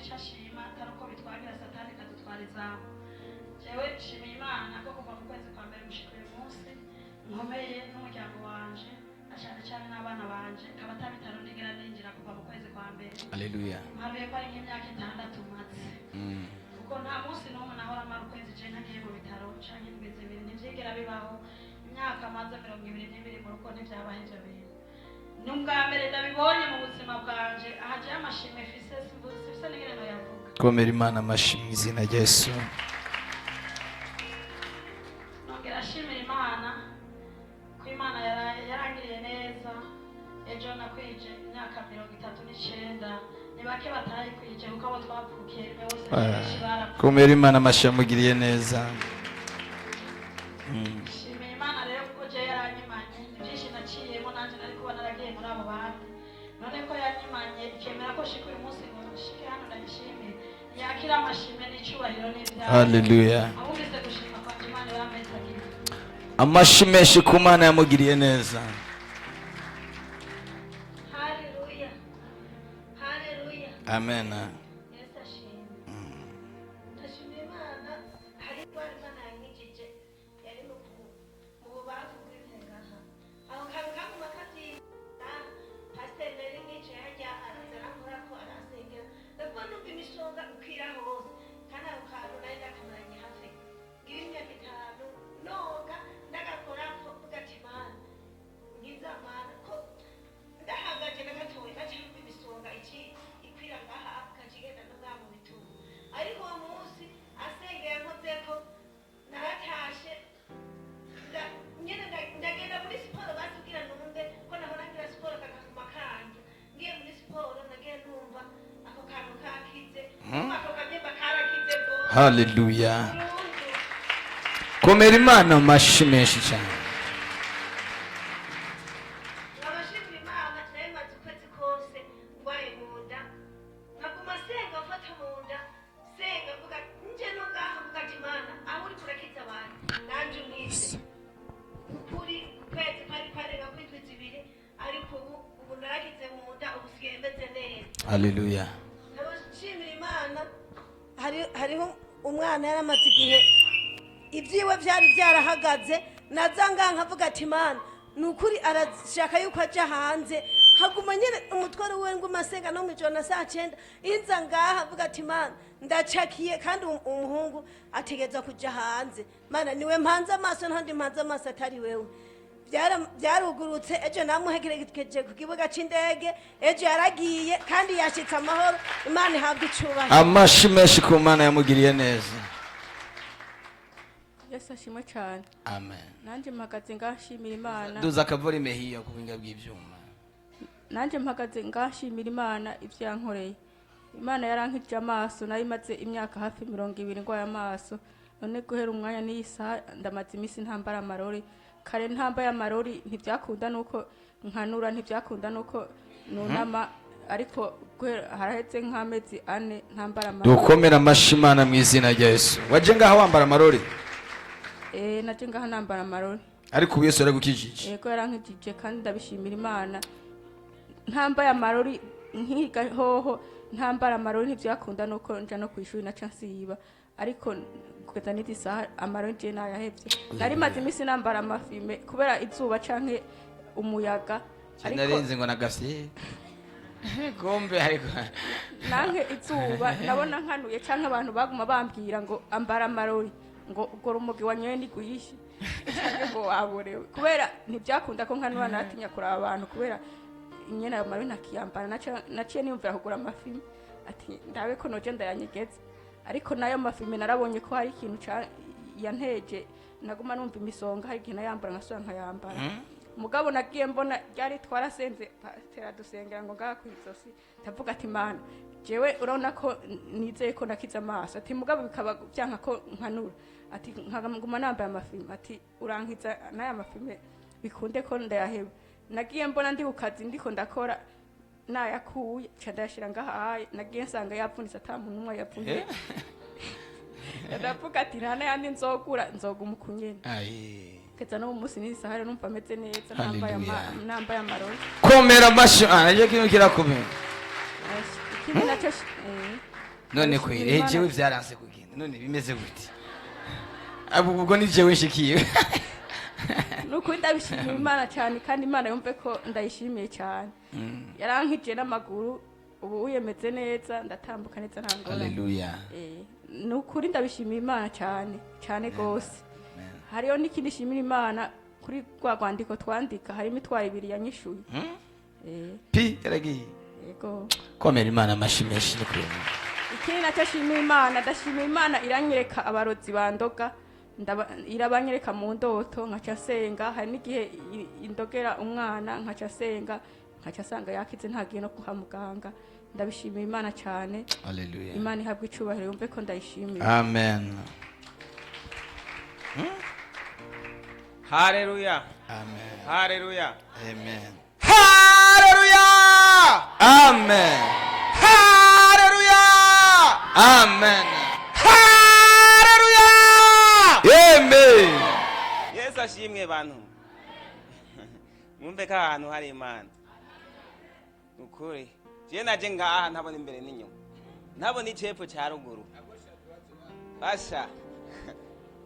icyo ashima atari uko bitwagira Satani ikadutwara izamu. Jewe nshimiye Imana ko kuva mu kwezi kwa mbere gushika uyu munsi nkomeye n'umuryango wanje, na cyane cyane n'abana banje, nkaba ata bitaro nigera ninjira kuva mu kwezi kwa mbere. Haleluya. Mparuye ko ari nk'imyaka 6 maze, kuko nta munsi n'umwe nahora amara ukwezi je ntagiye mu bitaro canke indwi 2, ntivyigera bibaho. Imyaka maze 22 mu rugo, ntivyabaho ivyo bintu. Ni ubwa mbere ndabibonye mu buzima bwanje. Aha jewe amashimwe mfise sifise n'ingene noyavuga. Komera Imana amashyi mu izina rya Yesu. Nongera ashimira Imana ko Imana yarangiriye neza. Ejo nakwije imyaka 39. Ni bake batayikwije, kuko abo twavukiye rimwe bose benshi barapfuye. Komera Imana amashyi, yamugiriye neza. Nshimiye Imana rero kuko je yaranyimanye. Ni byinshi naciyemo, nanjye nari kuba naragiye muri abo bandi. None ko yanyimanye, ikemera ko shika uyu munsi ngo nshike hano, ndayishimire. Yakira amashimwe n'icubahiro n'ibyaha. Haleluya. Abumvise gushima kwanje, Imana irampezagira. Amashyi menshi ku Mana yamugiriye neza. Haleluya, haleluya. Amen. Yesu ashimwe. Ndashima Imana. Hari indwara Imana yankijije yari mu bubavu bw'intengaha. Aho kantu kaguma kabyina. Pasiteri nari nicaye hajya, araza arankorako, aransengera, ndakuba numva imisonga ukwira hose. Kandi ako kantu nari ndakamaranye hafi ngira imyaka 5 noga ndagakorako, mvuga ati: "Mana nkiza, Mana." Ko ndahagaje na gatoya, naca numva imisonga iki ikwira ngaha, ikaca igenda no ngaha mu bitugu. Ariko uwo munsi asengeye nkozeko, naratashe, nyene ndagenda muri siporo. Batubwira numve ko nahora ngira siporo, kakaguma kanje. Ngiye muri siporo, nagiye numva ako kantu kakize. Numva ako kabyimba karakize rwose. Haleluya. Burundu. Komera Imana amashyi menshi cyane. Abashimira Imana, nari maze ukwezi kose ndwaye mu nda, nkaguma senga, mfata mu nda, senga, mvuga nje no ngaha, mvuga ati: "Mana, aho uri kurakiza abantu, nanje unkize." Ukuri ukwezi kwari kwarenga kw'indwi 2, ariko ubu narakize mu nda, ubu sigaye meze neza. Haleluya. Abashimira Imana, hariho umwana yaramaze igihe ibyiwe byari byarahagaze. Naza ngaha nkavuga ati: "Imana, ni ukuri arashaka yuko ajya hanze." Haguma nyine umutwaro we, nguma asenga no mu ijoro na saa 9 inza ngaha, avuga ati: "Imana, ndacakiye." Kandi umuhungu ategereza kujya hanze. Mana, niwe mpanze amaso, ntandi mpanze amaso atari wewe. Byarugurutse ejo, namuhegerekeje ku kibuga c'indege ejo, yaragiye kandi yashitse amahoro. Imana ihabwa icubahiro. Amashyi menshi ku Mana yamugiriye neza. Yesu ashimwe cyane. Amen. Nanjye mpagaze ngashimira Imana. Duza akavolume hiyo ku buhinga bw'ibyuma. Nanjye mpagaze ngashimira Imana ibyo yankoreye. Imana yarankije amaso. Nari maze imyaka hafi 20 ndwaye amaso. None guhera umwanya n'iyi saha, ndamaze iminsi ntambara amarori. Kare ntambaye amarori ntibyakunda nuko nkanura, ntibyakunda nuko nunama, ariko guhera haraheze nk'amezi 4 ntambara amarori. Dukomere amashyi Imana mu izina rya Yesu. Waje ngaha wambara amarori? Eh, naje ngaha nambara amarori. Ariko ubu Yesu yaragukijije? Yego, yarankijije kandi ndabishimira Imana. Ntambaye amarori nkiga hoho, ntambara amarori ntibyakunda nuko nja no kwishuri, naca nsiba. Ariko kugeza n'izi saha amarori je nayahevye. Nari maze iminsi nambara amafime kubera izuba canke umuyaga, ariko Narinzi ngo nagafye gombe, ariko nanke izuba nabona nkanuye, canke abantu baguma bambwira ngo ambara amarori, ngo ubwo rumogi wanyoye ntiguyishe, canke ngo waborewe, kubera ntibyakunda ko nkanura. Naratinya kuraba abantu kubera nyene ayo marori ntakiyambara. Naciye niyumvira kugura amafime, ati ndabe ko noje ndayanyegeza. Ariko nayo mafime narabonye ko hari ikintu yanteje, naguma numva imisonga. Hari igihe nayambara, nkasubira nkayambara. Mugabo nagiye mbona ryari twarasenze, pasiteri adusengera ngo ngaha ku izosi, ndavuga ati: "Mana, jewe urabona ko nizeye ko nakize amaso." Ati mugabo bikaba byanka ko nkanura, ati nkaguma nambaye amafime, ati urankiza n'aya mafime bikunde ko ndayaheba. Nagiye mbona ndi ku kazi, ndiko ndakora, nayakuye, nca ndayashira ngahaye. Nagiye nsanga yavunitse, ata muntu umwe yavunitse. Ndavuga ati nta n'ayandi nzogura, nzoguma uku nyene. Ayi. Kugeza no mu munsi n'isaha rero numva ameze neza ntambaye Hallelujah. nambaye amarori. Komera amashyi, ah, nicyo kintu kirakomeye. Ikindi nacyo None Ndabishimira kweri, Imana. jewe vyaranse kugenda, none bimeze gute? Abo ubwo ni jewe nshikiye. Ni ukuri ndabishimira Imana cyane, kandi Imana yumve ko ndayishimiye cyane. Yarankije n'amaguru, ubu uyemeze neza, ndatambuka neza, nta ngorane. Haleluya. Ni ukuri ndabishimira Imana cyane cyane rwose. Hariho n'ikindi shimira Imana: kuri rwa rwandiko twandika harimo imitwaro ibiri yanyishuye. Pi yaragiye. Yego. Komera Imana amashi menshi, ni kweri. Ikindi nacyo shimira Imana, ndashimira Imana iranyereka abarozi bandoga, irabanyereka mu ndoto, nkaca nsenga. Hari n'igihe indogera umwana, nkaca nsenga, nkaca asanga yakize, ntagiye no kwa muganga. Ndabishimira Imana cyane. Haleluya. Imana ihabwa icubahiro, yumve ko ndayishimiye. Amen. Haleluya. Amen. Haleluya. Amen. Haleluya. Amen. Haleluya. Amen. Haleluya. Amen. Yesu ashimwe. Bantu, mwumve ko ahantu hari Imana. Ukuri je naje ngaha ntabona imbere n'inyuma, ntabona icepfo cya ruguru, basha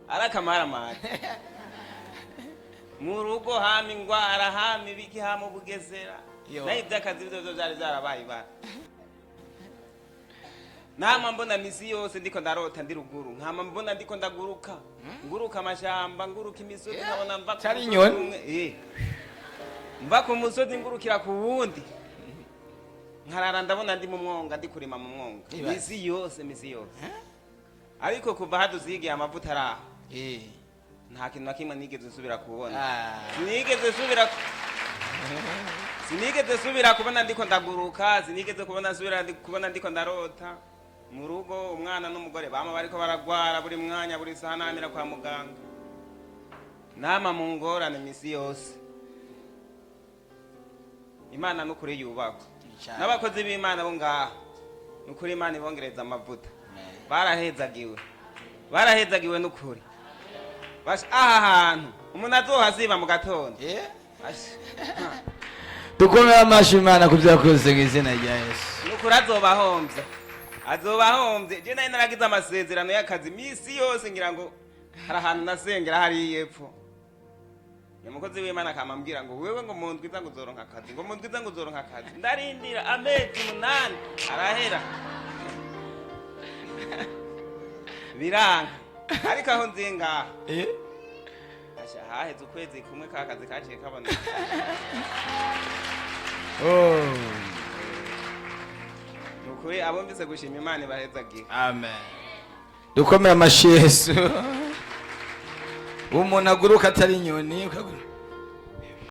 arakamaramaza mu rugo, hama ingwara, hama ibiki, hama ubugesera. Yo. Naho iby'akazi byo byari byarabaye ibara. Nama mbona misi yose ndiko ndarota ndi ruguru, nkama mbona ndiko ndaguruka, nguruka amashamba, nguruka imisozi, nkabona mva ku Cari musozi inyoni. umwe, mva ku musozi ngurukira ku wundi, nkarara ndabona ndi mu mwonga, ndi kurima mu mwonga. Ibaze. Misi yose, misi yose. Ariko kuva haduzigiye amavuta araho, nta kintu na kimwe nigeze nsubira kubona. Sinigeze nsubira kubona ndiko ndaguruka, sinigeze kubona nsubira kubona ndiko ndarota mu rugo. Umwana n'umugore bama bariko baragwara buri mwanya, buri saha, namira kwa muganga, nama mu ngorane misi yose. Imana n'ukuri yubakwa. Cyane. N'abakozi b'Imana bo ngaha, n'ukuri Imana ibongereza amavuta. Barahezagiwe, barahezagiwe n'ukuri. Basha, aha hantu umuntu azohasiba mu gatondo. Basha, ha. Dukomere amashi Imana ku byo yakoze mu izina rya Yesu. Nukuri azoba ahombye, azoba ahombye. Je nari naragize amasezerano y'akazi misi yose, ngira ngo hari ahantu nasengera hariya epfo, umukozi w'Imana akamambwira ngo wewe, ngo mu ndwi iza ngo uzoronka akazi, ngo mu ndwi iza ngo uzoronka akazi. Ndarindira, amezi 8 arahera, biranka. Ariko aho nziye ngaha, asha, haheze ukwezi kumwe, ka kazi kaciye kaboneka. Oh. Ni ukuri abumvise gushima, Imana ibahezagiwe. Amen. Dukomere amashi Yesu. Umuntu aguruka atari inyoni, ukaguruka.